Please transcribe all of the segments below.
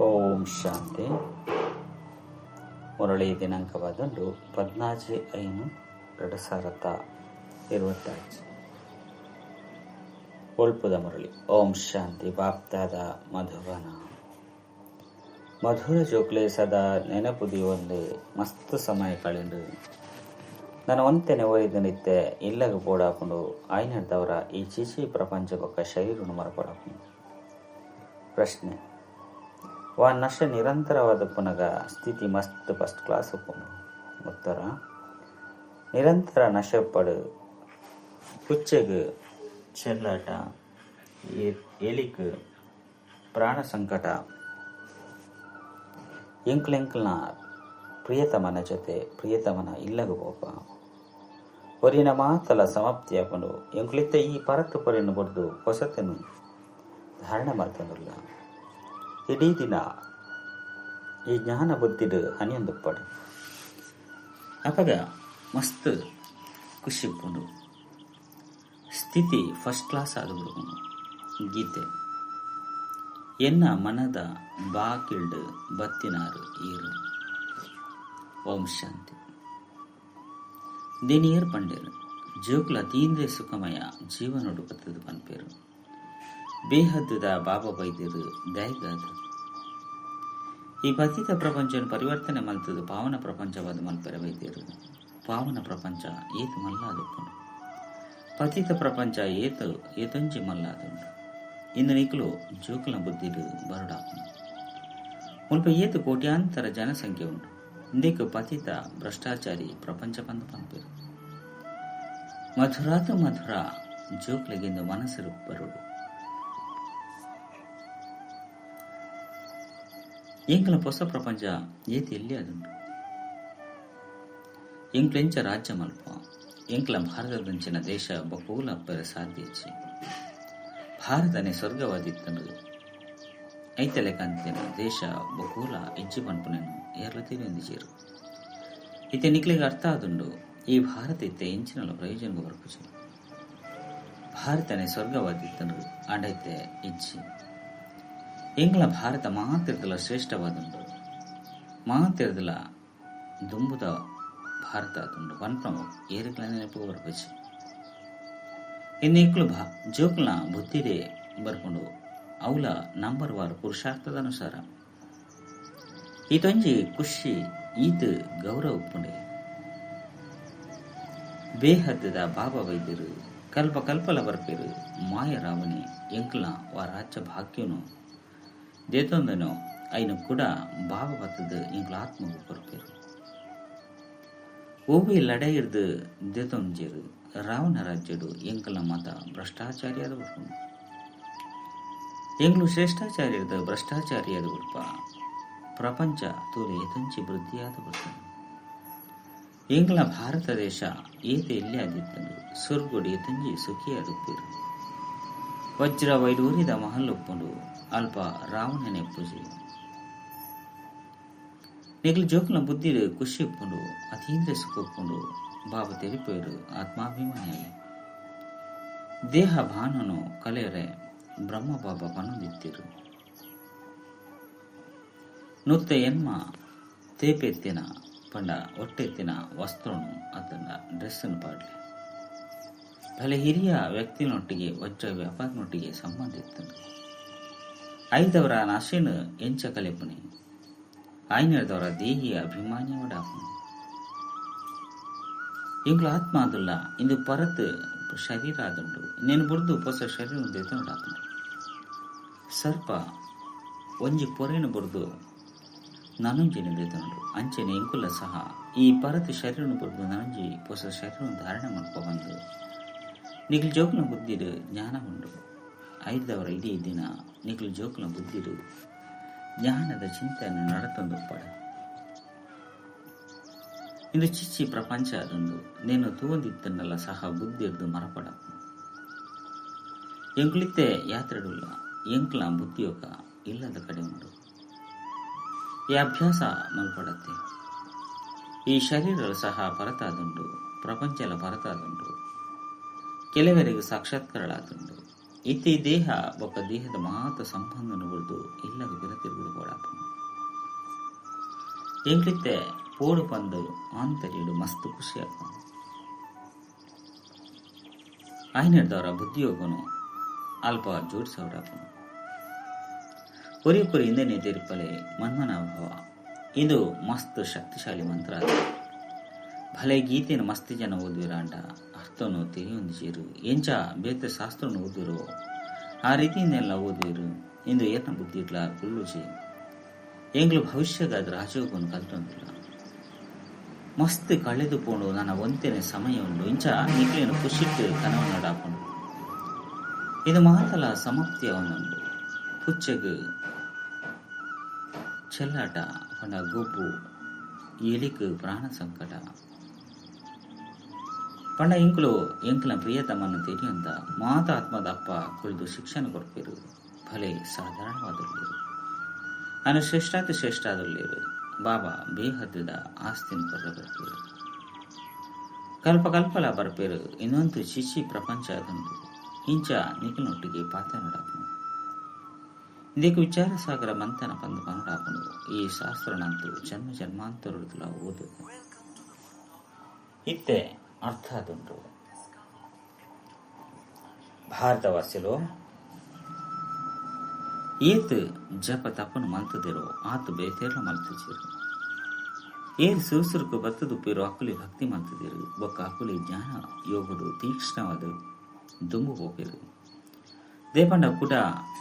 ಓಂ ಶಾಂತಿ. ಮುರಳಿ ದಿನಾಂಕವಾದಂಡು 14-5-2025. ಒಳ್ಪುದ ಮುರಳಿ. ಓಂ ಶಾಂತಿ. ಬಾಪ್ದಾದ ಮಧುಬನ. ಮಧುರ ಜೋಕ್ಲೆ ಸದಾ ನೆನಪುದಿ ಒಂದೆ ಮಸ್ತ್ ಸಮಯ ಕಳೆಂಡು ನನ್ನ ಒಂತೆನೆ ಒರಿದು ನಿತ್ತೆ ಇಲ್ಲಗ ಪೋಡಾಪುಂಡು ಆಯ್ನದವರ ಈ ಚೀಚಿ ಪ್ರಪಂಚ ಬೊಕ್ಕ ಶರೀರನು ಮರಪಡಾಪುಂಡು. ಪ್ರಶ್ನೆ: ವಾ ನಶ ನಿರಂತರವಾದ ಪುನಗ ಸ್ಥಿತಿ ಮಸ್ತ್ ಫಸ್ಟ್ ಕ್ಲಾಸ್ ಉಪ್ಪುಂಡು. ಉತ್ತರ: ನಿರಂತರ ನಶಪಡು ಕುಚ್ಚೆಗ್ ಚೆಲ್ಲಾಟ ಎಲಿಕ್ ಪ್ರಾಣ ಸಂಕಟ ಎಂಕ್ಲೆಂಕ್ಲ್ನ ಪ್ರಿಯತಮನ ಜೊತೆ ಪ್ರಿಯತಮನ ಇಲ್ಲಗ ಪೋಪ ಒರಿನ ಮಾತಲ ಸಮಾಪ್ತಿಯಾಪುಂಡು. ಎಂಕ್ಲಿತ್ತ ಈ ಪರತ್ತು ಪೊರೆಯನ್ನು ಬೊಡ್ದು ಹೊಸತನು ಧಾರಣ ಮಲ್ತೊಂದುಲ್ಲ. ಇಡೀ ದಿನ ಈ ಜ್ಞಾನ ಬುದ್ಧಿಡು ಹನಿಯೊಂದುಪ್ಪಡು ಅಪಗ ಮಸ್ತ್ ಖುಷಿ ಉಪ್ಪುಂಡು. ಸ್ಥಿತಿ ಫಸ್ಟ್ ಕ್ಲಾಸ್ ಆದ ಬಿಡುಪುಂಡು. ಗೀತೆ: ಎನ್ನ ಮನದ ಬಾಕಿಲ್ಡ್ ಬತ್ತಿನಾರು ಈರು. ಓಂ ಶಾಂತಿ. ದೇನಿಯರ್ ಪಂಡೇರು ಜೋಕ್ಲ ತೀಂದ್ರೆ ಸುಖಮಯ ಜೀವನೊಡು ಬತ್ತದ ಪನ್ಪೇರು. ಬೇಹದ್ದುದ ಬಾಬಾ ಬೈದಿರು ದಾಯಿಗಾದ ಈ ಪತಿತ ಪ್ರಪಂಚವನ್ನು ಪರಿವರ್ತನೆ ಮಲ್ತದು ಪಾವನ ಪ್ರಪಂಚವಾದ ಮಲ್ಪೆರ ಬೈದಿರು. ಪಾವನ ಪ್ರಪಂಚ ಏತು ಮಲ್ಲಾದುಪ್ಪುಂಡು, ಪತಿತ ಪ್ರಪಂಚ ಏತು ಏತೊಂಜಿ ಮಲ್ಲಾದುಂಡು. ಇಂದು ನಿಕ್ಲು ಜೋಕುಲ ಬುದ್ಧಿಡು ಬರುಡಾಪುಂಡು. ಮುಲ್ಪ ಏತು ಕೋಟ್ಯಾಂತರ ಜನಸಂಖ್ಯೆ ಉಂಡು. ಇಂದೆಕ್ ಪತಿತ ಭ್ರಷ್ಟಾಚಾರಿ ಪ್ರಪಂಚ ಪಂದು ಪನ್ಪೇರು. ಮಧುರಾತು ಮಧುರ ಜೋಕ್ಲೆಗೆಂದು ಮನಸ್ಸು ಬರುಡು. ಎಂಕಲ ಹೊಸ ಪ್ರಪಂಚ ಏತಿ ಎಲ್ಲಿ ಅದುಂಡು. ಎಂಕ್ಲೆಂಚ ರಾಜ್ಯ ಮಲ್ಪ ಎಂಕ್ಲ ಭಾರತದಂಚಿನ ದೇಶ ಬಕೂಲ ಅಪ್ಪರೆ ಸಾಧ್ಯ ಇಚ್ಚಿ. ಭಾರತನೇ ಸ್ವರ್ಗವಾದಿತ್ತಂಡು ಐತಲೆ ಕಂತಿನ ದೇಶ ಬಕೂಲ ಇಜ್ಜಿ ಪನ್ಪುನೆನು ಏರ್ಲ ತಿಳಿಯೊಂದಿಜೇರು. ಇತ್ತೆ ನಿಕ್ಲೆಗ್ ಅರ್ಥ ಆದುಂಡು ಈ ಭಾರತ ಇತ್ತೆ ಎಂಚಿನಲ ಪ್ರಯೋಜನకు ಬರ್ಪುಜಿ. ಭಾರತನೇ ಸ್ವರ್ಗವಾದಿತ್ತಂಡು ಆಂಡ ಇತ್ತೆ ಇಜ್ಜಿ. ಎಂಕ್ಲ ಭಾರತ ಮಾತಿರ್ದಲ ಶ್ರೇಷ್ಠವಾದುಂಡು, ಮಾತಿರ್ದಲ ದುಂಬುದ ಭಾರತ ಆದುಂಡು ಪನ್ಪುನವು ಏರುಗ್ಲ ನೆನಪುಗು ಬರ್ಪುಜಿ. ಇನ್ನು ಇಕ್ಲು ಜೋಕ್ಲ್ನ ಬುದ್ಧಿಡೇ ಬರ್ಪುಂಡು. ಅವುಲ ನಂಬರ್ ವಾರ್ ಪುರುಷಾರ್ಥದ ಅನುಸಾರ ಈತೊಂಜಿ ಖುಷಿ ಈತ್ ಗೌರವ ಉಪ್ಪುಂಡೆ. ಬೇಹದ್ದದ ಬಾಬಾ ವೈದ್ಯರು ಕಲ್ಪ ಕಲ್ಪಲ ಬರ್ಪೇರು. ಮಾಯ ರಾವಣೆ ಎಂಕ್ಲ ವಾ ರಾಜ್ಯ ಭಾಗ್ಯನು ದೇತೊಂದನೋ ಐನು ಕೂಡ ಬಾಬಾ ಬತ್ತದ ಎಂಕ್ಲ ಆತ್ಮಗು ಕೊರ್ಪೇರು. ಓವಿ ಲಡೈರ್ದು ದೇತೊಂಜೇರು ರಾವಣ ರಾಜ್ಯಡು ಎಂಕಲ ಮತ ಭ್ರಷ್ಟಾಚಾರಿಯಾದ ಬರ್ಪುಂಡು. ಎಂಕ್ಲು ಶ್ರೇಷ್ಠಾಚಾರ್ಯದ ಭ್ರಷ್ಟಾಚಾರಿಯಾದ ಬರ್ಪ ಪ್ರಪಂಚ ತೂಲೆ ಏತೊಂಚಿ ವೃದ್ಧಿಯಾದ ಬರ್ಪುಂಡು. ಎಂಕ್ಲ ಭಾರತ ದೇಶ ಏತೆ ಎಲ್ಲಿ ಆದಿತ್ತಂದು ಸ್ವರ್ಗೋಡು ಏತೊಂಜಿ ಸುಖಿಯಾದುಪ್ಪೇರು. ವಜ್ರ ವೈಡೂರಿದ ಮಹಲ್ಲುಪ್ಪುಂಡು ಅಲ್ಪ ರಾವಣನೆ ಪೂಜೆ. ನಿಕ್ಲು ಜೋಕ್ಲ ಬುದ್ಧಿಡು ಖುಷಿ ಉಪ್ಪುಂಡು, ಅತೀಂದ್ರ ಸುಖ ಉಪ್ಪುಂಡು. ಬಾಬಾ ತೆರಿಪೇರು ಆತ್ಮಾಭಿಮಾನಿಯಲ್ಲಿ ದೇಹ ಭಾನನು ಕಲೆಯರೆ ಬ್ರಹ್ಮ ಬಾಬಾ ಪನೊಂದಿತ್ತಿರು. ನುತ್ತ ಎನ್ಮ ತೇಪೆತ್ತಿನ ಪಂಡ ಒಟ್ಟೆತ್ತಿನ ವಸ್ತ್ರನು ಅತನ ಡ್ರೆಸ್ಸನ್ನು ಪಾಡ್ಲಿ. ಭಲೆ ಹಿರಿಯ ವ್ಯಕ್ತಿನೊಟ್ಟಿಗೆ ವಜ್ರ ವ್ಯಾಪಾರನೊಟ್ಟಿಗೆ ಸಂಬಂಧ ಇತ್ತನು. ಐದವರ ನಶೆನು ಎಂಚ ಕಲೆಪುನಿ ಆಯ್ನದವರ ದೇಹಿಯ ಅಭಿಮಾನಿಯವಡಾಪುನಿ. ಎಂಕ್ಲು ಆತ್ಮ ಆದುಲ್ಲ ಇಂದು ಪರತ್ ಶರೀರ ಆದುಂಡು. ನೇನು ಬುರ್ದು ಪೊಸ ಶರೀರ ದೇತನುಡಾಪುಂಡು. ಸರ್ಪ ಒಂಜಿ ಪೊರೆನು ಬುರ್ದು ನನೊಂಜಿನ ದೇತನುಡು. ಅಂಚೆನೆ ಎಂಕುಲ ಸಹ ಈ ಪರತ್ ಶರೀರನು ಬುರ್ದು ನನೊಂಜಿ ಪೊಸ ಶರೀರ ಧಾರಣೆ ಮಲ್ಪ ಬಂದು ನಿಕ್ಲು ಜೋಕ್ಲ ಬುದ್ಧಿಡು ಜ್ಞಾನ ಉಂಡು. ಐದವರ ಇಡೀ ದಿನ ನಿಕ್ಲು ಜೋಕ್ಲ ಬುದ್ಧಿಡು ಜ್ಞಾನದ ಚಿಂತನೆ ನಡತೊಂದುಪ್ಪಡ. ಇಂದು ಚಿಚ್ಚಿ ಪ್ರಪಂಚ ಅದೊಂದು ನೇನು ತೂವೊಂದಿತ್ತನ್ನಲ್ಲ ಸಹ ಬುದ್ಧಿರ್ದು ಮರಪಡ. ಎಂಕ್ಲಿತ್ತೆ ಯಾತ್ರೆಡುಲ್ಲ ಎಂಕ್ಲ ಬುದ್ಧಿಯೊಕ ಇಲ್ಲದ ಕಡೆ ಉಂಡು. ಈ ಅಭ್ಯಾಸ ಮಲ್ಪಡತ್ತೆ. ಈ ಶರೀರ ಸಹ ಪರತಾದುಂಡು, ಪ್ರಪಂಚಲ ಪರತಾದುಂಡು. ಕೆಲವರಿಗೆ ಸಾಕ್ಷಾತ್ಕಾರಗಳಾದುಂಡು. ಇತ್ತೆ ಈ ದೇಹ ಬೊಕ್ಕ ದೇಹದ ಮಾತ ಸಂಬಂಧನು ಬುಡ್ದು ಇಲ್ಲಗ ಬಿರ ತಿರುಗುದು ಬೋಡಾಪುಂಡು. ಎಂಕ್ಲಿತ್ತೆ ಪೋಡು ಪಂದು ಆಂತರ್ಯಡು ಮಸ್ತ್ ಖುಷಿ ಆಪುಂಡು. ಆಯ್ನೆಡ್ದವರ ಬುದ್ಧಿಯೋಗನು ಅಲ್ಪ ಜೋಡಿಸವಡಾಪುಂಡು. ಒರಿಯೊಕ್ಕರು ಇಂದನೆ ತೆರಿಪಲೆ ಮನ್ಮನಾಭವ ಇದು ಮಸ್ತ್ ಶಕ್ತಿಶಾಲಿ ಮಂತ್ರ. ಭಲೆ ಗೀತೆಯನ್ನು ಮಸ್ತ್ ಜನ ಓದುವಿರಾಂಡ ಅರ್ಥನು ತಿಳಿಯೊಂದಿಜೇರು. ಎಂಚ ಬೇತೆ ಶಾಸ್ತ್ರನು ಓದುವಿರೋ ಆ ರೀತಿಯಿಂದೆಲ್ಲ ಓದುವಿರು ಇಂದು ಏರ್ನ ಬುದ್ಧಿ ಇಡ್ಲ ಕುಲ್ಲುಜಿ. ಎಂಗ್ಲು ಭವಿಷ್ಯಗಾದ ರಾಜಯೋಗವನ್ನು ಕಲ್ತೊಂದಿಲ್ಲ. ಮಸ್ತ್ ಕಳೆದು ಪೋಂಡು ನನ್ನ ಒಂತೆನೆ ಸಮಯ ಉಂಡು. ಇಂಚ ನಿಕ್ಲೇನು ಖುಷಿಟ್ಟು ಕನವನ್ನು ಡಾಪುಂಡು. ಇದು ಮಾತಲ ಸಮಾಪ್ತಿಯ ಒಂದುಂಡು. ಪುಚ್ಚಗ್ ಚೆಲ್ಲಾಟ ಪಂಡ ಗೊಬ್ಬು ಎಲಿಕ್ ಪ್ರಾಣ ಸಂಕಟ ಪಂಡ ಇಂಕ್ಲು ಎಂಕ್ಲ ಪ್ರಿಯತಮನ್ನು ತಿಳಿಯಂತ ಮಾತ ಆತ್ಮದ ಅಪ್ಪ ಕುಳಿದು ಶಿಕ್ಷಣ ಕೊಡ್ಪಿರು. ಭಲೆ ಸಾಧಾರಣವಾದಲ್ಲಿರು ಅನು ಶ್ರೇಷ್ಠಾತಿ ಶ್ರೇಷ್ಠಾದಲ್ಲಿರು. ಬಾಬಾ ಬೇಹದ್ದುದ ಆಸ್ತಿನ ಕೊರ್ರ ಬರ್ಪೇರು. ಕಲ್ಪ ಕಲ್ಪಲ ಬರ್ಪೇರು. ಇನ್ನೊಂದು ಚಿಚಿ ಪ್ರಪಂಚ ಅದಂದು ಇಂಚ ನಿಖಿಲನೊಟ್ಟಿಗೆ ಪಾತ್ರ ನೋಡಾಪುನು. ಇದಕ್ಕೆ ವಿಚಾರ ಸಾಗರ ಮಂಥನ ಪಂದು ಕನ್ನಡಾಪುನು. ಈ ಶಾಸ್ತ್ರನಂತೂ ಜನ್ಮ ಜನ್ಮಾಂತರಡುಲ ಓದು ಇತ್ತೆ ಅರ್ಥ ಅದುಂಟು. ಭಾರತವಾಸಿಲು ಏತ್ ಜಪ ತಪ್ಪನು ಮಲ್ತದಿರೋ ಆತು ಬೇತೇರ್ಲ ಮಲ್ತುಜಿರು. ಏರ್ ಸುರುಸುರುಕು ಬತ್ತದುಪ್ಪಿರೋ ಅಕುಲಿ ಭಕ್ತಿ ಮಲ್ತದಿರು. ಬೊಕ್ಕ ಅಕುಲಿ ಜ್ಞಾನ ಯೋಗುಡು ತೀಕ್ಷ್ಣವಾದ ದುಂಬು ಹೋಗಿರು. ದೇಪಂಡ ಕೂಡ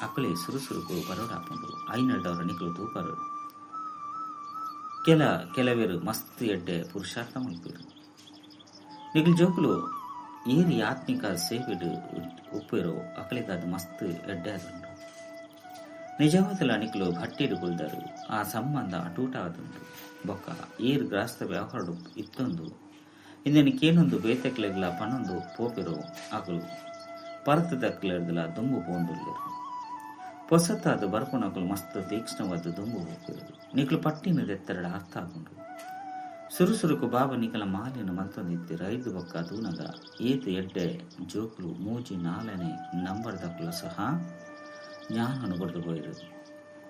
ಅಕುಲಿ ಸುರುಸುರುಕು ಬರೋಡಾಪುಂಡು. ಐನಡ್ಡವರ ನಿಕಲು ತೂಪರು. ಕೆಲವೇರು ಮಸ್ತ್ ಎಡ್ಡೆ ಪುರುಷಾರ್ಥ ಮಲ್ಪಿರು. ನಿಕಲು ಜೋಕುಲು ಏರಿ ಆತ್ಮಿಕ ಸೇವೆಡು ಉಪ್ಪಿರೋ ಅಕಲಿಗಾದ ಮಸ್ತ್ ಎಡ್ಡೆ ಅದುಂಡು. ನಿಜವಾದಲ ನಿಕಲು ಭಟ್ಟಿಡು ಕುಲ್ದರು ಆ ಸಂಬಂಧ ಅಟೂಟ ಆದುಂಡು. ಬೊಕ್ಕ ಏರ್ ಗ್ರಾಸ್ತ ವ್ಯವಹಾರ ಇತ್ತೊಂದು ಇಂದೆನ ಕೇನೊಂದು ಬೇತಕ್ಲೆಗ್ಲ ಪನೊಂದು ಪೋಪಿರೋ ಅಕಲು ಪರತದಕ್ಲೆರ್ದಲ ದುಂಬು ಪೋಂದುಲ್ಲೆರು. ಪೊಸತ್ತಾದ ಬರ್ಪುನಕಲು ಮಸ್ತ್ ತೀಕ್ಷ್ಣವಾದ ದುಂಬು ಹೋಪಿರು. ನಿಕಲು ಪಟ್ಟಿನ ದೆತ್ತರಡ ಅರ್ಥ ಆಗುಂಡು. ಸುರುಸುರುಕು ಬಾಬಾ ನಿಕಲ ಮಾಲಿನ ಮಲ್ತೊಂದಿತ್ತಿರ. ಐದು ಬೊಕ್ಕ ತೂನಗ ಏತ್ ಎಡ್ಡೆ ಜೋಕುಲು ಮೂಜಿ ನಾಲ್ನೇ ನಂಬರ್ ದಕ್ಕಲು ಸಹ ಜ್ಞಾನನು ಕೊಡ್ದು ಪೋಯಿರು.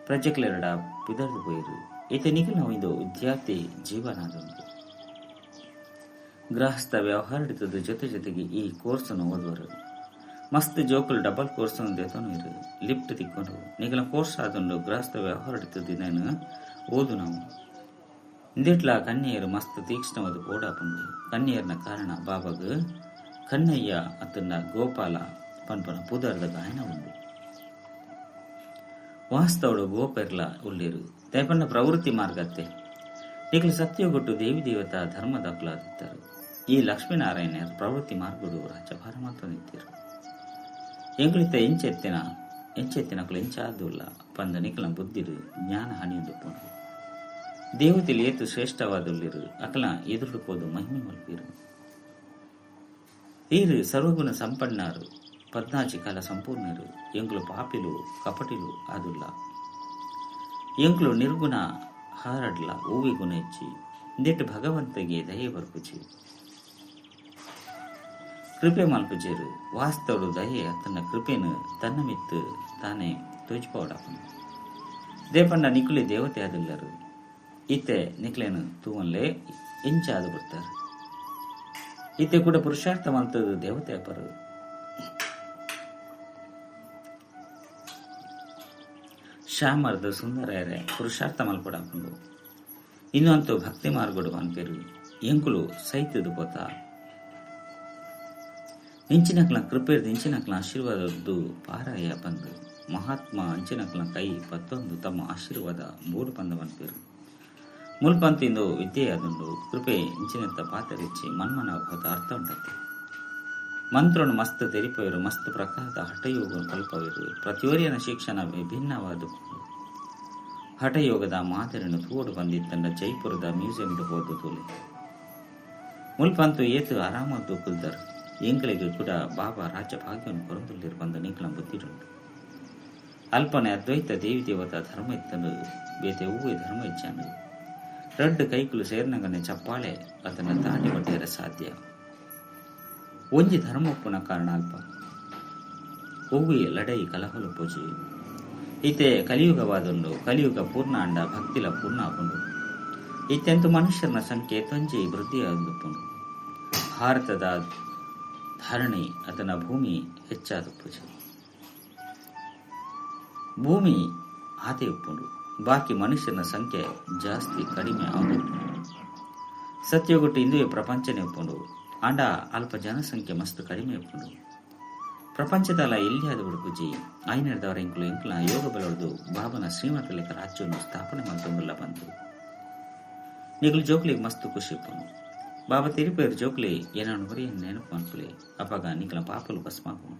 ಪ್ರಜೆಕ್ಲೆರಡ ಪಿದರ್ದು ಪೋಯಿರು. ಈತ ನಿಖಿಲ ಇದು ವಿದ್ಯಾರ್ಥಿ ಜೀವನಾದುಂಡು. ಗೃಹಸ್ಥ ವ್ಯವಹಾರಡಿತದ ಜೊತೆ ಜೊತೆಗೆ ಈ ಕೋರ್ಸನ್ನು ಓದುವರು. ಮಸ್ತ್ ಜೋಕುಲು ಡಬಲ್ ಕೋರ್ಸ್ ದೇತನು ಇರು ಲಿಫ್ಟ್ ತಿಕ್ಕೊಂಡು ನಿಖಿಲ ಕೋರ್ಸ್ ಆದುಂಡು. ಗೃಹಸ್ಥ ವ್ಯವಹಾರಡಿತದ ಓದು ನಾವು ಇಂದಿಟ್ಲ ಕನ್ಯೆಯರು ಮಸ್ತ್ ತೀಕ್ಷ್ಣವಾದ ಓಡಾಪುಂಡು. ಕನ್ಯೆಯರ್ನ ಕಾರಣ ಬಾಬಾಗ ಕನ್ನಯ್ಯ ಅತ್ತನ್ನ ಗೋಪಾಲ ಪನ್ಪನ ಪುದರ್ದ ಗಾಯನ ಉಂಡು. ವಾಸ್ತವಡು ಗೋಪೆರ್ಲ ಉಳ್ಳೇರು ತೈಪಣ್ಣ ಪ್ರವೃತ್ತಿ ಮಾರ್ಗತ್ತೆ ನಿಖಲು ಸತ್ಯಗೊಟ್ಟು ದೇವಿ ದೇವತಾ ಧರ್ಮದಕ್ಕಲಾದಿತ್ತಾರೆ. ಈ ಲಕ್ಷ್ಮೀನಾರಾಯಣರು ಪ್ರವೃತ್ತಿ ಮಾರ್ಗಡು ರಾಜ್ಯಭಾರ ಮಾತೊಂದಿದ್ದರು. ಎಂಗಳಿತ ಎಂಚೆತ್ತಿನ ಎಂಚೆತ್ತಿನಕಲು ಎಂಚಾದುಲ್ಲ ಪಂದ ನಿಖಲ ಬುದ್ಧಿರು ಜ್ಞಾನ ಹನಿಯೊಂದು. ದೇವತೆಲಿ ಏತು ಶ್ರೇಷ್ಠವಾದುಳ್ಳಿರು ಅಕಲ ಎದುರು ಪೋದು ಮಹಿಮೆ ಮಲ್ಪಿರು. ಈರು ಸರ್ವಗುಣ ಸಂಪನ್ನರು ಪದ್ನಾಚಿ ಕಾಲ ಸಂಪೂರ್ಣರು. ಎಂಕುಲು ಪಾಪಿಲು ಕಪಟಿಲು ಆದುಲ್ಲ. ಎಂಕುಲು ನಿರ್ಗುಣ ಹಾರಡ್ಲ ಓವಿ ಗುಣ ಹೆಚ್ಚಿ ಇಂದೆಟ್ಟು ಭಗವಂತಗೆ ದಯೆ ಬರ್ಪುಚಿ ಕೃಪೆ ಮಲ್ಪುಜೇರು. ವಾಸ್ತವಡು ದಯೆ ತನ್ನ ಕೃಪೆನು ತನ್ನ ಮಿತ್ತು ತಾನೇ ತೋಜಿಪೋಡಾಪುನು. ದೇಪಂಡ ನಿಕುಲಿ ದೇವತೆ ಆದುಲ್ಲರು. ಈತೆ ನಿಕ್ಲೇನು ತೂವನ್ಲೆ ಎಂಚಾದು ಬರ್ತಾರೆ. ಈತೆ ಕೂಡ ಪುರುಷಾರ್ಥ ಮಂತದ್ದು ದೇವತೆ ಅಪರು. ಶ್ಯಾಮರ್ದ ಸುಂದರ ಪುರುಷಾರ್ಥ ಮಲ್ಪಡಾಪುಂಡು. ಇನ್ನೊಂತು ಭಕ್ತಿ ಮಾರ್ಗಡು ಅನ್ಪೇರು. ಎಂಕುಲು ಸೈತದು ಪೋತ ಇಂಚಿನಕ್ಲ ಕೃಪೆರ್ದು ಇಂಚಿನಕ್ಲ ಆಶೀರ್ವಾದದ್ದು ಪಾರಾಯ ಬಂದು ಮಹಾತ್ಮ ಅಂಚಿನಕ್ಲ ಕೈ ಪತ್ತೊಂದು ತಮ್ಮ ಆಶೀರ್ವಾದ ಮೂಡು ಪಂದ ಅನ್ಪೇರು. ಮುಲ್ಪಂತಿಂದು ವಿದ್ಯೆಯಾದುಂಡು. ಕೃಪೆ ಇಂಚಿನಂತ ಪಾತರಿಚ್ಚಿ ಮನ್ಮನ ಹೋದ ಅರ್ಥ ಉಂಟತ್ತೆ. ಮಂತ್ರನು ಮಸ್ತ್ ತೆರಿಪೋಯರು. ಮಸ್ತ್ ಪ್ರಕಾರದ ಹಠಯೋಗ ಕಲ್ಪವಿರು. ಪ್ರತಿಯೋರಿಯನ ಶಿಕ್ಷಣ ವಿಭಿನ್ನವಾದ ಹಠಯೋಗದ ಮಾದರಿಯನ್ನು ತೋಡು ಬಂದಿತ್ತಂಡ ಜೈಪುರದ ಮ್ಯೂಸಿಯಂ ಹೋದ ತೋಲೆ ಮುಲ್ಪಂತು ಏತು ಆರಾಮದ್ದು ಕುಲ್ದರು. ಎಂಕಲಿಗೆ ಕೂಡ ಬಾಬಾ ರಾಜ್ಯ ಭಾಗ್ಯವನ್ನು ಕೊರಂದುಳ್ಳಿರು ಬಂದ ನಿಖಲ ಬುದ್ಧಿರುಂಟು. ಅಲ್ಪನೆ ಅದ್ವೈತ ದೇವಿ ದೇವತಾ ಧರ್ಮ ಇತ್ತನು ಬೇತೆ ಹೂವೆ ಧರ್ಮ ಇಚ್ಚಾನು. ರಡ್ಡು ಕೈಕುಲು ಸೇರ್ನಗನೆ ಚಪ್ಪಾಳೆ ಅದನ್ನು ದಾಟಿ ಬಟ್ಟೆರ ಸಾಧ್ಯ. ಒಂಜಿ ಧರ್ಮೊಪ್ಪುನ ಕಾರಣ ಅಲ್ಪ ಒವ್ವೆ ಲಡೈ ಕಲಹಲು ಪೂಜೆ ಇತ್ತೆ ಕಲಿಯುಗವಾದುಂಡು. ಕಲಿಯುಗ ಪೂರ್ಣ ಅಂಡ ಭಕ್ತಿಲ ಪೂರ್ಣ ಆಪುಂಡು. ಇತ್ಯಂತು ಮನುಷ್ಯನ ಸಂಖ್ಯೆ ತೊಂಜಿ ವೃದ್ಧಿಯಾದುಪ್ಪುಂಡು. ಭಾರತದ ಧರಣಿ ಅದನ ಭೂಮಿ ಹೆಚ್ಚಾದುಪ್ಪುಜಿ. ಭೂಮಿ ಆತೆ ಉಪ್ಪುಂಡು, ಬಾಕಿ ಮನುಷ್ಯನ ಸಂಖ್ಯೆ ಜಾಸ್ತಿ ಕಡಿಮೆ ಆದುಪ್ಪುಂಡು. ಸತ್ಯಗೊಟ್ಟು ಇಂದುವೆ ಪ್ರಪಂಚನೇ ಉಪ್ಪುಂಡು, ಆಂಡ ಅಲ್ಪ ಜನಸಂಖ್ಯೆ ಮಸ್ತ್ ಕಡಿಮೆ ಉಪ್ಪುಂಡು. ಪ್ರಪಂಚದಲ್ಲ ಎಲ್ಲಿಯಾದ ಉಡುಪುಜಿ ಐನರ್ದವರ ಎಂಕುಲು ಎಂಕುಲ ಯೋಗ ಬಲೊಡ್ದು ಬಾಬನ ಶ್ರೀಮತಲೇಖ ರಾಜ್ಯವನ್ನು ಸ್ಥಾಪನೆ ಮಾಡ್ತೊಂದುಲ್ಲ ಬಂತು. ನಿಗುಲು ಜೋಕ್ಲಿಗೆ ಮಸ್ತ್ ಖುಷಿ ಉಪ್ಪುಂಡು. ಬಾಬಾ ತಿರುಪೇರು ಜೋಕ್ಲಿ ಏನನ್ನು ಹೊರೆಯ ನೆನಪು ಮನ್ಪುಲೆ, ಅಪಗ ನಿಕಲ ಪಾಪಲು ಭಸ್ಮಾಪುನು.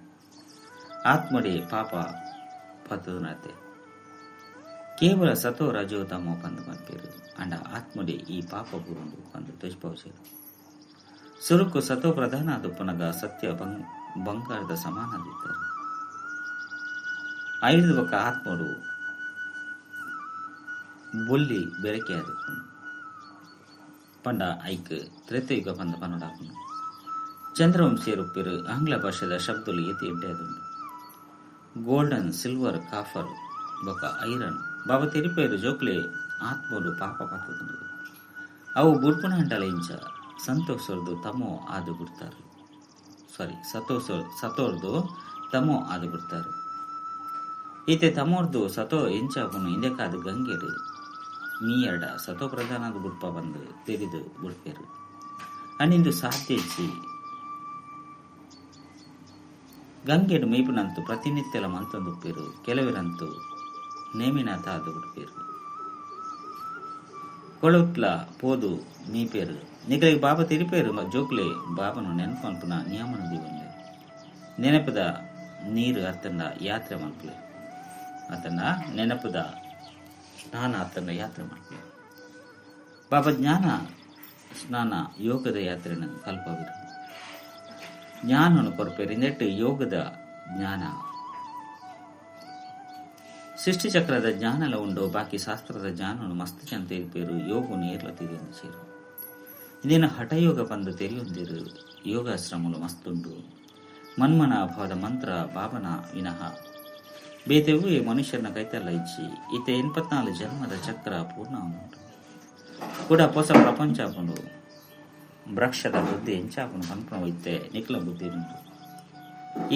ಆತ್ಮಡೆ ಪಾಪ ಪತ್ತದನತೆ ಕೇವಲ ಸತೋ ರಜೋ ತಮೋ ಪಂದು ಪನ್ಪೇರು, ಅಂಡ ಆತ್ಮಡೆ ಈ ಪಾಪ ಪೂರುಂಡು ಪಂದು ತೋಜ್ಪೌಚೇರು. ಸುರುಕು ಸತೋ ಪ್ರಧಾನ ದುಪ್ಪನಗ ಸತ್ಯ ಬಂಗಾರದ ಸಮಾನದಿದ್ದರು. ಐದು ಬೊಕ್ಕ ಆತ್ಮಡು ಬೊಲ್ಲಿ ಬೆರಕೆ ಆದಿಪ್ಪುಂಡು. ಪಂಡ ಐಕ್ ತ್ರೇತಯುಗ ಪಂದ ಪನ್ನಡಾಪುಂಡು. ಚಂದ್ರವಂಶೀಯರುಪ್ಪಿರು ಆಂಗ್ಲ ಭಾಷೆದ ಶಬ್ದಲು ಏತಿ ಎಡ್ಡೆ ಅದುಂಡು. ಗೋಲ್ಡನ್, ಸಿಲ್ವರ್, ಕಾಫರ್ ಬೊಕ್ಕ ಐರನ್. ಬಾಬಾ ತೆರಿಪೇರು ಜೋಕ್ಲೆ ಆತ್ಮಲು ಪಾಪ ಪತ್ತದುಂಡು. ಅವು ಬುಡ್ಪುನ ಅಂಟಲ ಇಂಚ ಸಂತೋಷರ್ದು ತಮೋ ಆದು ಬಿಡ್ತಾರೆ. ಸಾರಿ, ಸತೋರ್ದು ತಮೋ ಆದು ಬಿಡ್ತಾರೆ. ಈತೆ ತಮೋರ್ದು ಸತೋ ಎಂಚಾಪುನು ಇಂದೆಕಾದ ಗಂಗೆರು ಮೀಯಡ ಸತೋ ಪ್ರಧಾನದ ಬುಡ್ಪ ಬಂದು ತೆರಿದು ಬುಡ್ಪೇರು. ಅನಿಂದು ಸಾಧ್ಯಚ್ಚಿ ಗಂಗೆಡು ಮೀಪುನಂತು ಪ್ರತಿನಿತ್ಯಲ ಮಂತೊಂದುಪ್ಪೇರು. ಕೆಲವರಂತೂ ನೇಮಿನಾಥ ಆದು ಬಿಡ್ಪೇರು. ಕೊಳತ್ಲ ಪೋದು ಮೀಪೇರು. ನಿಗಲಿಗೆ ಬಾಬಾ ತಿರಿಪೇರು ಜೋಕ್ಲೆ ಬಾಬನು ನೆನಪು ಮನ್ಪುನ ನಿಯಮನ ದೀವನ್ಲೆ. ನೆನಪದ ನೀರು ಅತ್ತಂಡ ಯಾತ್ರೆ ಮನ್ಪುಲೆ, ಅತನ ನೆನಪದ ಸ್ನಾನ ಅತ್ತಂಡ ಯಾತ್ರೆ ಮನ್ಪುಲೆ. ಬಾಬಾ ಜ್ಞಾನ ಸ್ನಾನ ಯೋಗದ ಯಾತ್ರೆನ ಕಲ್ಪವಿರು. ಜ್ಞಾನನು ಕೊರ್ಪೇರು ಇಂದೆಟ್ಟು ಯೋಗದ ಜ್ಞಾನ ಸೃಷ್ಟಿಚಕ್ರದ ಜ್ಞಾನಲ ಉಂಡು. ಬಾಕಿ ಶಾಸ್ತ್ರದ ಜ್ಞಾನನು ಮಸ್ತ್ ಜನ ತೆರಿಪೇರು. ಯೋಗನು ಏರ್ಲ ತಿರಿಯೊಂದು ಸೇರು. ಇದೇನು ಹಠಯೋಗ ಬಂದು ತೆರೆಯೊಂದಿರು. ಯೋಗಾಶ್ರಮಲು ಮಸ್ತುಂಡು. ಮನ್ಮನ ಭಾವದ ಮಂತ್ರ ಬಾಬನ ವಿನಃ ಬೇತೆವೇ ಮನುಷ್ಯನ ಕೈತಲ್ಲ ಇಚ್ಚಿ ಈತ 84 ಜನ್ಮದ ಚಕ್ರ ಪೂರ್ಣ ಉಂಟು. ಕೂಡ ಹೊಸ ಪ್ರಪಂಚ ಆಪುಂಡು. ವೃಕ್ಷದ ಬುದ್ಧಿ ಎಂಚಾಪುಂಡು ಪನ್ಪುನ ಇತ್ತೆ ನಿಕ್ಲ ಬುದ್ಧಿ ಉಂಟು.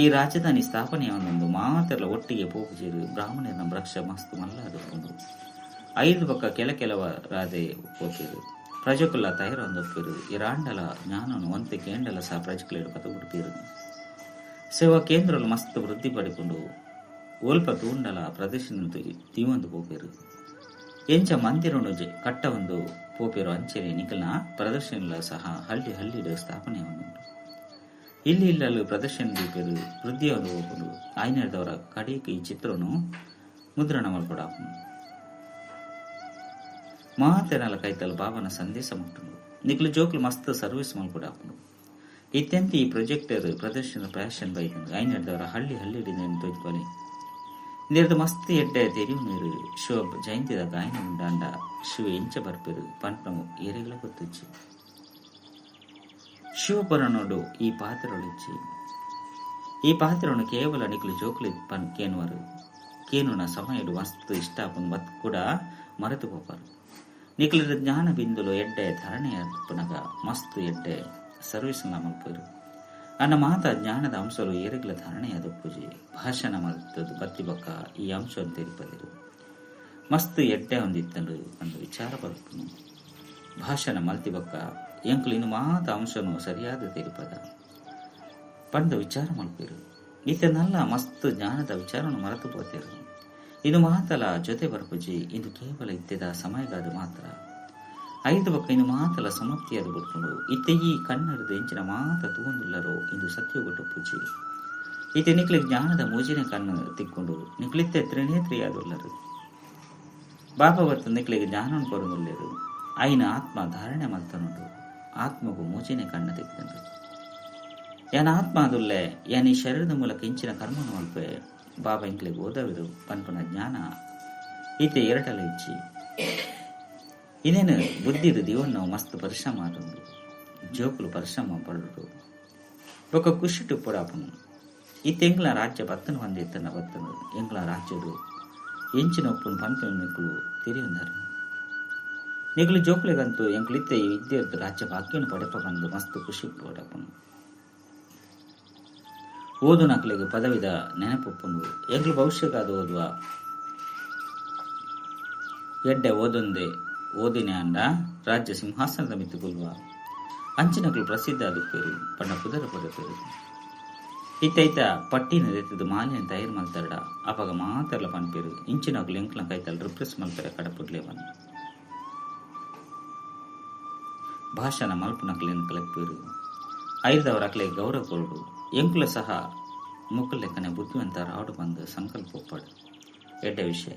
ಈ ರಾಜಧಾನಿ ಸ್ಥಾಪನೆಯ ಒಂದೊಂದು ಮಾತೆಲ್ಲ ಒಟ್ಟಿಗೆ ಪೋಪುಜೇರು. ಬ್ರಾಹ್ಮಣನ ವೃಕ್ಷ ಮಸ್ತ್ ಮಲ್ಲಾದುಪ್ಪುಂಡು. ಐದು ಪಕ್ಕ ಕೆಲ ಕೆಲವ ರಾಧೆ ಪೋಪೇರು. ಪ್ರಜಕುಲ ತಯಾರೊಂದೊಪ್ಪೇರು. ಇರಾಂಡಲ ಜ್ಞಾನನು ಒಂತೆ ಕೇಂಡಲ ಸಹ ಪ್ರಜಕುಲೇಡು ಪತಗುಡ್ಪೇರು. ಸೇವಾ ಕೇಂದ್ರಲು ಮಸ್ತ್ ವೃದ್ಧಿ ಪಡಿಕೊಂಡು ಒಲ್ಪ ತೂಂಡಲ ಪ್ರದರ್ಶನ ತೀವೊಂದು ಪೋಪೇರು. ಎಂಚ ಮಂದಿರನು ಕಟ್ಟ ಒಂದು ಪೋಪೇರು ಅಂಚೆನೆ ನಿಕಲ್ನ ಪ್ರದರ್ಶನ ಸಹ ಹಳ್ಳಿ ಹಳ್ಳಿಡು ಸ್ಥಾಪನೆ ಉಂಟು. ಇಲ್ಲಿ ಇಲ್ಲಲು ಪ್ರದರ್ಶನ ದೀಪೇರು ವೃದ್ಧಿಯಾದ ಹೋಗುದು. ಆಯ್ನದವರ ಕಡೆಗೆ ಈ ಚಿತ್ರನು ಮುದ್ರಣ ಮಲ್ಪಡಾಪುಂಡು. ಮಾತೆನಲ ಕೈತಲ್ ಬಾಬನ ಸಂದೇಶ ಮುಟ್ಟುಂಡು. ನಿಕ್ಲು ಜೋಕ್ಲು ಮಸ್ತ್ ಸರ್ವಿಸ್ ಮಲ್ಪಡಾಪುಂಡು. ಇತ್ಯಂತ ಈ ಪ್ರೊಜೆಕ್ಟರ್ ಪ್ರದರ್ಶನ ಪ್ಯಾಷನ್ ಬೈದುಂಡು. ಐನದವರ ಹಳ್ಳಿ ಹಳ್ಳಿಡಿಂದ ತೋಜ್ಪಾಲಿ ಇಂದಿರ್ದು ಮಸ್ತ್ ಎಡ್ಡೆ ತೆರಿವು ನೀರು. ಶಿವ ಜಯಂತಿದ ಗಾಯನ ಉಂಡಾಂಡ ಶಿವ ಎಂಚ ಬರ್ಪೇರು ಪಂಪನವು ಏರೆಗಳ ಗೊತ್ತುಚ್ಚಿ. ಶಿವಪುರಾಣೋಡು ಈ ಪಾತ್ರೊಳಿಚ್ಚಿ. ಈ ಪಾತ್ರವನ್ನು ಕೇವಲ ನಿಕ್ಲು ಜೋಕ್ಲಿ ಪನ್ ಕೇನುವರು. ಕೇನುನ ಸಮಯಡು ಮಸ್ತ್ ಇಷ್ಟ ಮತ್ ಕೂಡ ಮರೆತು ಹೋಪರು. ನಿಕ್ಲಿರ ಜ್ಞಾನ ಬಿಂದುಲು ಎಡ್ಡೆ ಧರಣೆಯ ಪುನಗ ಮಸ್ತ್ ಎಡ್ಡೆ ಸರ್ವಿಸ್ ಮಲ್ಪೇರು. ಅನ್ನ ಮಾತ ಜ್ಞಾನದ ಅಂಶಲು ಏರೆಗ್ಲ ಧಾರಣೆಯಾದ ಪೂಜೆ ಭಾಷಣ ಮಲ್ತದ್ದು ಬತ್ತಿ ಬೊಕ್ಕ ಈ ಅಂಶ ತೆರಿಪದಿರು. ಮಸ್ತ್ ಎಡ್ಡೆ ಹೊಂದಿತ್ತಂಡು ಒಂದು ವಿಚಾರ ಬಲ್ಪುನು. ಭಾಷಣ ಮಲ್ತಿ ಬೊಕ್ಕ ಎಂಕುಲು ಇನ್ನು ಮಾತ ಅಂಶನು ಸರಿಯಾದ ತೆರಿಪದ ಪಂಡ ವಿಚಾರ ಮಲ್ಪೇರು. ಈತನಲ್ಲ ಮಸ್ತ್ ಜ್ಞಾನದ ವಿಚಾರನು ಮರೆತು ಪೋತೇರು. ಇದು ಮಾತಲ ಜೊತೆ ಬರ್ಪುಜಿ. ಇಂದು ಕೇವಲ ಇತ್ತೆದ ಸಮಯಗಾದ ಮಾತ್ರ. ಐದು ಬೊಕ್ಕ ಇನ್ನು ಮಾತಲ ಸಮಾಪ್ತಿಯಾದ ಬಿಡ್ಕೊಂಡು ಇತ್ತೆ ಈ ಕನ್ನಡದ ಎಂಚಿನ ಮಾತ ತೂಂದುಲ್ಲರೋ ಇಂದು ಸತ್ಯಗೊಟ್ಟು ಪೂಜಿ. ಈತೆ ನಿಕ್ಲಿ ಜ್ಞಾನದ ಮೂಜಿನ ಕಣ್ಣು ತಿಕ್ಕೊಂಡು ನಿಕ್ಲಿತ್ತೆ ತ್ರಿನೇತ್ರಿಯಾದುಲ್ಲರು. ಬಾಬಾ ಬತ್ತು ನಿಕ್ಲಿಗೆ ಜ್ಞಾನವನ್ನು ಕೊರದುಲ್ಲೇರು. ಐನ ಆತ್ಮ ಧಾರಣೆ ಮಲ್ತನುಂಡು. ಆತ್ಮಗೂ ಮೂಜಿನ ಕಣ್ಣು ತಿಕ್ಕೊಂಡು ಯಾನ ಆತ್ಮ ಅದುಲ್ಲೆ ಯಾನ್ ಈ ಶರೀರದ ಮೂಲಕ ಇಂಚಿನ ಕರ್ಮನು ಮಲ್ಪೆ ಬಾಬಾ ಇಂಕ್ಲಿಗೆ ಓದವಿರು ಪನ್ಪುನ ಜ್ಞಾನ ಈತೆ ಎರಟಲ ಇಚ್ಚಿ. ಇನ್ನೇನು ಬುದ್ಧಿದು ದಿವನ್ನ ಮಸ್ತ್ ಪರಿಶ್ರಮ ಆದುಂಡು. ಜೋಕುಲು ಪರಿಶ್ರಮ ಪಡುಡು ಬೊಕ್ಕ ಖುಷಿಟು ಪೊಡಾಪುನು. ಈತ ಎಂಗ್ಲ ರಾಜ್ಯ ಬತ್ತನು ಹೊಂದಿತ್ತನ ಬತ್ತನು ಎಂಗ್ಲ ರಾಜ್ಯಡು ಎಂಚಿನ ಒಪ್ಪುನು ಪನ್ಪುನ ನಿಕುಲು ತೆರಿಯೊಂದರು. ನಿಕುಲು ಜೋಕುಲೆಗಂತೂ ಎಂಕುಲಿತ್ತೆ ಈ ವಿದ್ಯೆರ್ದ್ ರಾಜ್ಯ ಭಾಗ್ಯನು ಪಡೆಪ ಪಂದ್ ಮಸ್ತ್ ಖುಷಿ ಪೋಡಪುಂಡು. ಓದುನಕ್ಲೆಗ್ ಪದವಿದ ನೆನಪುಪ್ಪುಂಡು. ಎಂಕುಲು ಭವಿಷ್ಯಕ್ಕಾದ್ ಓದುವ. ಎಡ್ಡೆ ಓದೊಂದೆ ಓದಿನೆ ಆಂಡ ರಾಜ್ಯ ಸಿಂಹಾಸನದ ಮಿತ್ತ್ ಕುಲ್ಲುವ. ಅಂಚಿನಕುಲು ಪ್ರಸಿದ್ಧ ಆದುಪ್ಪೆರ್ ಪಂಡ ಪುದರ್ ಪಡೆಪೆರ್. ಇತ್ತೆ ಐತ ಪಟ್ಟಿನ್ ದೆತ್ತ್ದ್ ಮಾಲೆನ್ ತಯಾರ್ ಮಲ್ತರ್ಡ ಅಪಗ ಮಾತೆರ್ಲ ಪನ್ಪೆರ್ ಇಂಚಿನಕುಲು ಎಂಕ್ಲೆನ ಕೈತಲ್ ರಿಪ್ರೆಸ್ ಮಲ್ಪೆರೆ ಕಡಪುಡ್ಲೆ ಪಂದ್. ಭಾಷಣ ಮಲ್ಪುನಕಲೆನ್ ಲೆಪ್ಪುವೆರ್. ಐರ್ದವರ ಅಕ್ಲೆಗ್ ಗೌರವ ಕೊರೊಡು. ಎಂಕುಲ ಸಹ ಮೊಕುಲ್ ಲೆಕ್ಕನೆ ಬುದ್ಧಿವಂತರ್ ಆವೊಡು ಪಂದ್ ಸಂಕಲ್ಪ ಉಪ್ಪಡ್. ಎಡ್ಡೆ ವಿಷಯ.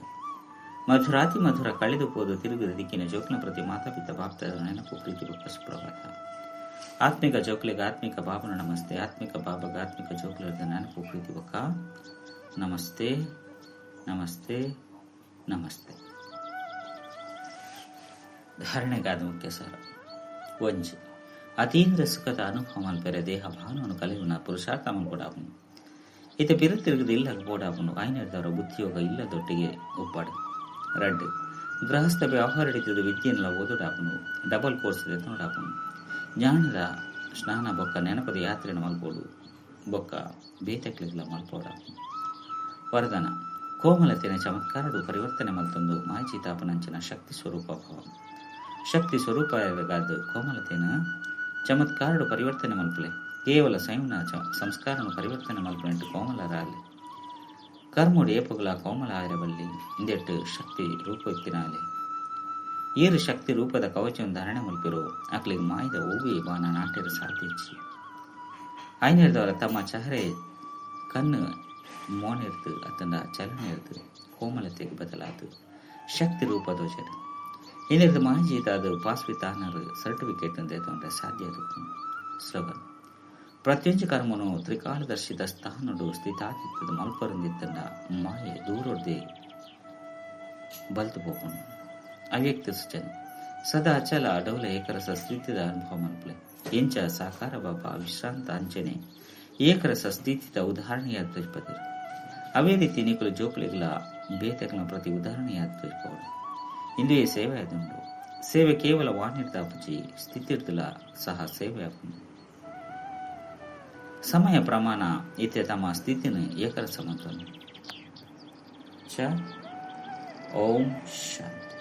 ಮಧುರಾತಿ ಮಧುರ ಕಳೆದು ಪೋದು ತಿರುಗುದು ದಿಕ್ಕಿನ ಜೋಕ್ಲೆನ ಪ್ರತಿ ಮಾತಾಪಿತ ಬಾಪ್ತಾದನ ನೆನಪು ಪ್ರೀತಿ ಬೊಕ್ಕ ಸುಪ್ರಭಾತ. ಆತ್ಮಿಕ ಜೋಕ್ಲೆಗ್ ಆತ್ಮಿಕ ಬಾಬನ ನಮಸ್ತೆ. ಆತ್ಮಿಕ ಬಾಬಗ್ ಆತ್ಮಿಕ ಜೋಕ್ಲೆರ್ದ ನೆನಪು ಪ್ರೀತಿ ಬೊಕ್ಕ ನಮಸ್ತೆ ನಮಸ್ತೆ ನಮಸ್ತೆ. ಧಾರಣೆಗಾದ ಮುಖ್ಯ ಸಾರ. ಒಂಜಿ ಅತೀಂದ್ರ ಸುಖದ ಅನುಭವ ಮಲ್ಪೆರೆ ದೇಹ ಭಾವನವನ್ನು ಕಲೆಯುನ ಪುರುಷಾರ್ಥ ಮಲ್ಪೊಡಾಪುಂಡು. ಇತ್ತೆ ಪಿರ ತಿರುಗುದು ಇಲ್ಲಗ್ ಪೋಡಾಪುಂಡು. ಆಯಿನೆಡ್ದಾವರ ಬುದ್ಧಿಯೋಗ ಇಲ್ಲದೊಟ್ಟಿಗೆ ಉಪ್ಪಡ್. ರಡ್ಡ್ ಗೃಹಸ್ಥ ವ್ಯವಹಾರ ಹಿಡಿತದ ವಿದ್ಯೆನ್ಲ ಓದೊಡಾಪುಂಡು. Double course ದೆತೊನೊಡಾಪುಂಡು. ಜ್ಞಾನದ ಸ್ನಾನ ಬೊಕ್ಕ ನೆನಪದ ಯಾತ್ರೆನ್ ಮಲ್ಪೊಡು ಬೊಕ್ಕ ಬೇತೆಕ್ಲೆಗ್ಲ ಮಲ್ಪೊಡಾಪುಂಡು. ವರದಾನ ಕೋಮಲತೆನ ಚಮತ್ಕಾರಡು ಪರಿವರ್ತನೆ ಮಲ್ತೊಂದು ಮಾಯಚಿತಾಪನಂಚಿನ ಶಕ್ತಿ ಸ್ವರೂಪ ಭವ. ಶಕ್ತಿ ಸ್ವರೂಪಗಾದ್ ಕೋಮಲತೆನ ಚಮತ್ಕಾರಡು ಪರಿವರ್ತನೆ ಮಲ್ಪುಲೆ. ಕೇವಲ ಸಂಯಮನ ಸಂಸ್ಕಾರನು ಪರಿವರ್ತನೆ ಮಲ್ಪುನೆಟ್ ಕೋಮಲರಾಲೆ. ಕರ್ಮೊಡು ಏಪೊಗುಲ ಕೋಮಲ ಆಯೆರೆ ಬಲ್ಲಿ ಇಂದೆಟ್ ಶಕ್ತಿ ರೂಪ ಇತ್ತಿನಾಲೆ. ಏರ್ ಶಕ್ತಿ ರೂಪದ ಕವಚನ್ ಧಾರಣೆ ಮಲ್ಪೆರೋ ಅಕ್ಲೆಗ್ ಮಾಯದ ಒವ್ವೇ ಬಾಣ ನಾಟೆರೆ ಸಾಧ್ಯ ಇಜ್ಜಿ. ಐನೆರ್ದವರ ತಮ್ಮ ಚಹರೆ ಕಣ್ಣು ಮೋನೆರ್ದ್ ಅತ್ತಂಡ ಚಲನೆರ್ದ್ ಕೋಮಲತೆಗ್ ಬದಲಾದ್ ಶಕ್ತಿ ರೂಪ ತೋಜಡ್. ಇಂದೆರ್ದ್ ಮಾಯಜೀತಾದ್ ಪಾಸ್ ವಿತ್ ಆನರ್ ಸರ್ಟಿಫಿಕೇಟ್ ನ್ ದೆತೊನರೆ ಸಾಧ್ಯ ಆದುಪ್ಪುಂಡು. ಸ್ಲೋಗನ್ ಪ್ರತಿಯೊಂಜಿ ಕರ್ಮೊನು ತ್ರಿಕಾಲದರ್ಶಿದ ಸ್ಥಾನೊಡು ಸ್ಥಿತಾದಿತ್ತುದ್ ಮಲ್ಪೊರಂದಿತ್ತಂಡ ಮಾಯೆ ದೂರೊರ್ದೇ ಬಲ್ತ್ ಪೋಪುಂಡು. ಅವ್ಯಕ್ತ ಸೂಚನೆ ಸದಾ ಅಚಲ ಅಡೋಲ ಏಕರಸ ಸ್ಥಿತಿದ ಅನುಭವ ಮಲ್ಪುಲೆ. ಎಂಚ ಸಾಕಾರ ಬಾಬಾ ವಿಶ್ರಾಂತ ಅಂಚನೆ ಏಕರಸ ಸ್ಥಿತಿದ ಉದಾಹರಣೆಯಾದ್ ತೋಜಿಪದೆರ್. ಅವೇ ರೀತಿ ನಿಕುಲು ಜೋಕುಲೆಗ್ಲ ಬೇತೆಕ್ಲೆನ ಪ್ರತಿ ಉದಾಹರಣೆಯಾದ್ ತೋಜಿಪವೊಡು. ಇಂದುವೇ ಸೇವೆ ಆದುಂಡು. ಸೇವೆ ಕೇವಲ ವಾಣಿರ್ದ್ ಆಪುಜಿ ಸ್ಥಿತಿರ್ದ್ಲ ಸಹ ಸೇವೆ ಆಪುಂಡು. ಸಮಯ ಪ್ರಮಾಣ ಇತ್ತೆ ತಮ್ಮ ಸ್ಥಿತಿನ್ ಏಕರಸ ಮಲ್ತೊನ್ಲೆ. ಚ ಓಂ ಶಾಂತಿ.